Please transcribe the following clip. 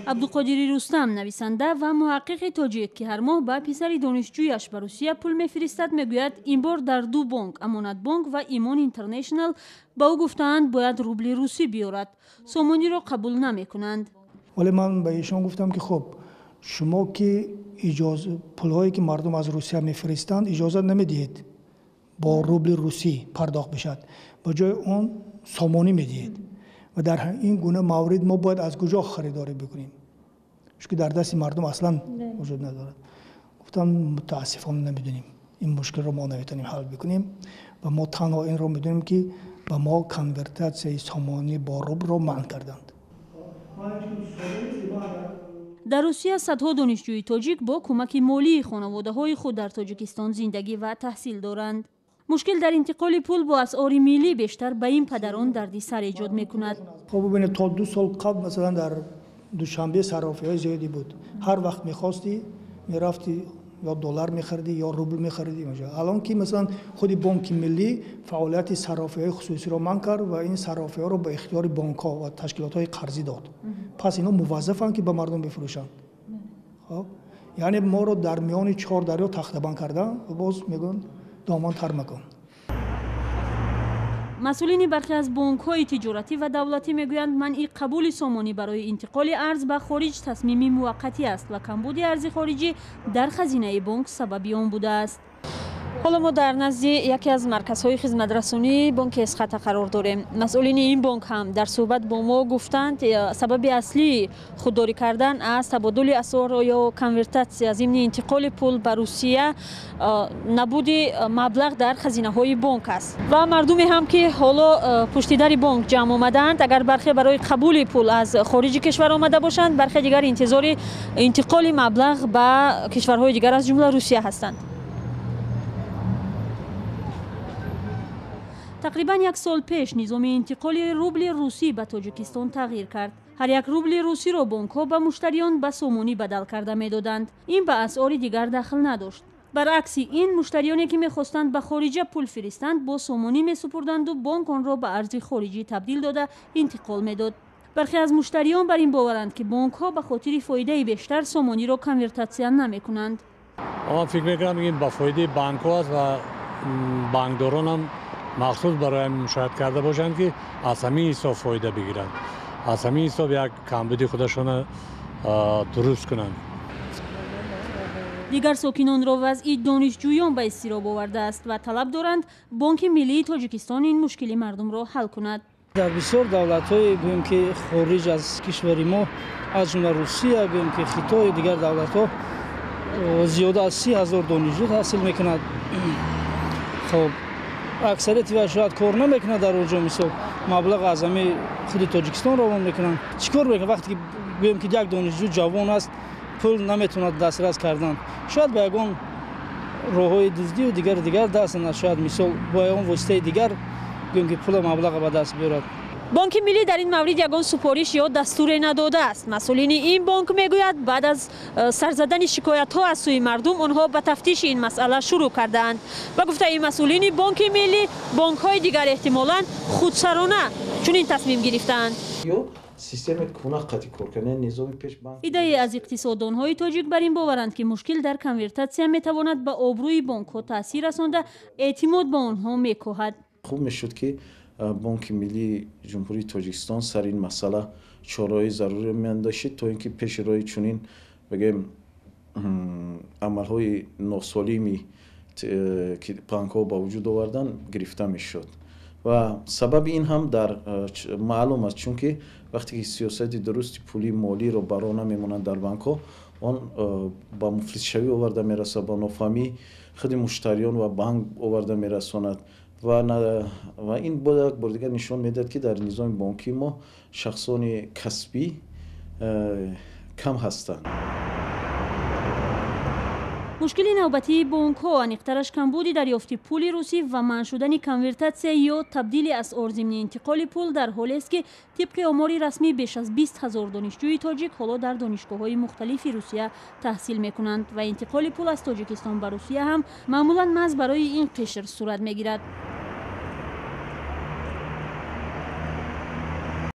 Абдуқодири Рустам, нависанда ва муҳаққиқи тоҷик, ки ҳар моҳ ба писари донишҷӯяш ба Русия пул мефиристад, мегӯяд, ин бор дар ду бонк, Амонатбонк ва Имон Интернешнал, ба ӯ гуфтаанд, бояд рубли русӣ биёрад, сомониро қабул намекунанд. Вале ман ба эшон гуфтам, ки хуб, шумо ки пулҳое ки мардум аз Русия мефиристанд, иҷозат намедиҳед бо рубли русӣ пардохт бишавад, ба ҷои он сомонӣ медиҳед ва дар ин гуна маврид мо бояд аз куҷо харидорӣ бикунем, чунки дар дасти мардум аслан вуҷуд надорад. Гуфтам, мутаассифона намедонем, ин мушкилро мо наметавонем ҳал бикунем ва мо танҳо инро медонем, ки ба мо конвертатсияи сомонӣ бо рублро манъ карданд. Дар Русия садҳо донишҷӯи тоҷик бо кӯмаки молии хонаводаҳои худ дар Тоҷикистон зиндагӣ ва таҳсил доранд. Мушкил дар интиқоли пул бо асъори миллӣ бештар ба ин падарон дарди сар эҷод мекунад. Хоб, бубинед, то 2 сол қабл, масалан, дар Душанбе саррофиҳои зиёде буд. Ҳар вақт мехостӣ, мерафтӣ, ё доллар мехаридӣ, ё рубл мехаридӣ. Алон ки, масалан, худи Бонки Миллӣ фаъолияти саррофиҳои хусусиро манъ кард ва ин саррофиҳоро ба ихтиёри бонкҳо ва ташкилотҳои қарзӣ дод, пас инҳо муваззафанд, ки ба мардум бифурӯшанд. Хоб, яъне моро дар миёни чор дарё тахтабанд карданд ва боз мегӯянд, доман тар макун. Масъулини бархе аз бонкҳои тиҷоратӣ ва давлатӣ мегӯянд, манъи қабули сомонӣ барои интиқоли арз ба хориҷ тасмими муваққатӣ аст ва камбуди арзи хориҷӣ дар хазинаи бонк сабаби он будааст. Ҳоло мо дар назди яке аз марказҳои хизматрасонии бонки Эсхата қарор дорем. Масъулини ин бонк ҳам дар суҳбат бо мо гуфтанд, сабаби аслии худдорӣ кардан аз табодули асъор ё конвертатсия зимни интиқоли пул ба Русия набуди маблағ дар хазинаҳои бонк аст. Ва мардуме ҳам, ки ҳоло пушти дари бонк ҷамъ омадаанд, агар бархе барои қабули пул аз хориҷи кишвар омада бошанд, бархе дигар интизори интиқоли маблағ ба кишварҳои дигар, аз ҷумла Русия ҳастанд. Тақрибан як сол пеш низоми интиқоли рубли русӣ ба Тоҷикистон тағйир кард. Ҳар як рубли русиро бонкҳо ба муштариён ба сомонӣ бадал карда медоданд. Ин ба асъори дигар дахл надошт. Баръакси ин, муштариёне ки мехостанд ба хориҷа пул фиристанд, бо сомонӣ месупурданду бонк онро ба арзи хориҷӣ табдил дода, интиқол медод. Бархе аз муштариён бар ин боваранд, ки бонкҳо ба хотири фоидаи бештар сомониро конвертатсия намекунанд. Ман фикр мекунам, ин ба фоидаи бонкҳо аст ва бонкдоронам махсус барои ҳамин мушоҳад карда бошанд, ки аз ҳамин ҳисоб фоида бигиранд, аз ҳамин ҳисоб як камбуди худашона дуруст кунанд. Дигар сокинонро вазъи донишҷӯён ба изтироб овардааст ва талаб доранд, Бонки Миллии Тоҷикистон ин мушкили мардумро ҳал кунад. Дар бисёр давлатҳое, гӯем ки хориҷ аз кишвари мо, аз ҷумла Русия, гӯем ки Хитою дигар давлатҳо, зиёда аз 30 000 донишҷӯ таҳсил мекунад. Хоб, аксарияти вай шояд кор намекунад дар он ҷо, мисол, маблағ аз ҳами худи Тоҷикистон равон мекунанд. Чӣ кор мекунад, вақте ки, гӯем ки, як донишҷӯ ҷавон аст, пул наметавонад дастрас кардан, шояд ба ягон роҳҳои дуздию дигару дигар даст занад, шояд, мисол, бо ягон воситаи дигар, гӯем ки, пула маблаға ба даст биёрад. Бонки Миллӣ дар ин маврид ягон супориш ё дастуре надодааст. Масъулини ин бонк мегӯяд, баъд аз сар задани шикоятҳо аз сӯи мардум онҳо ба тафтиши ин масъала шурӯъ кардаанд. Ба гуфтаи масъулини Бонки Миллӣ, бонкҳои дигар эҳтимолан худсарона чунин тасмим гирифтаанд. Системаи куна қатъи кор кардан, низоми пеш банк. Иддае аз иқтисоддонҳои тоҷик бар ин боваранд, ки мушкил дар конвертатсия метавонад ба обрӯи бонкҳо таъсир расонда, эътимод ба онҳо мекоҳад. Хуб мешуд, ки Бонки Миллии Ҷумҳурии Тоҷикистон сари ин масъала чораҳои заруриро меандошид, то ин ки пеши роҳи чунин, бигӯем, амалҳои носолими, ки банкҳо ба вуҷуд овардан, гирифта мешуд. Ва сабаби ин ҳам дар маълум аст, чунки вақте ки сиёсати дурусти пулии молиро ба роҳ намемонанд дар банкҳо, он ба муфлисшавӣ оварда мерасад, ба нофаҳмии худи муштариён ва банк оварда мерасонад. Ва ин боз як бори дигар нишон медиҳад, ки дар низоми бонкии мо шахсони касбӣ кам ҳастанд. Мушкили навбатии бонкҳо, аниқтараш камбуди дарёфти пули русӣ ва манъ шудани конвертатсия ё табдили асъор зимни интиқоли пул, дар ҳолест, ки тибқи омори расмӣ беш аз 20 000 донишҷӯи тоҷик ҳоло дар донишгоҳҳои мухталифи Русия таҳсил мекунанд ва интиқоли пул аз Тоҷикистон ба Русия ҳам маъмулан маҳз барои ин қишр сурат мегирад.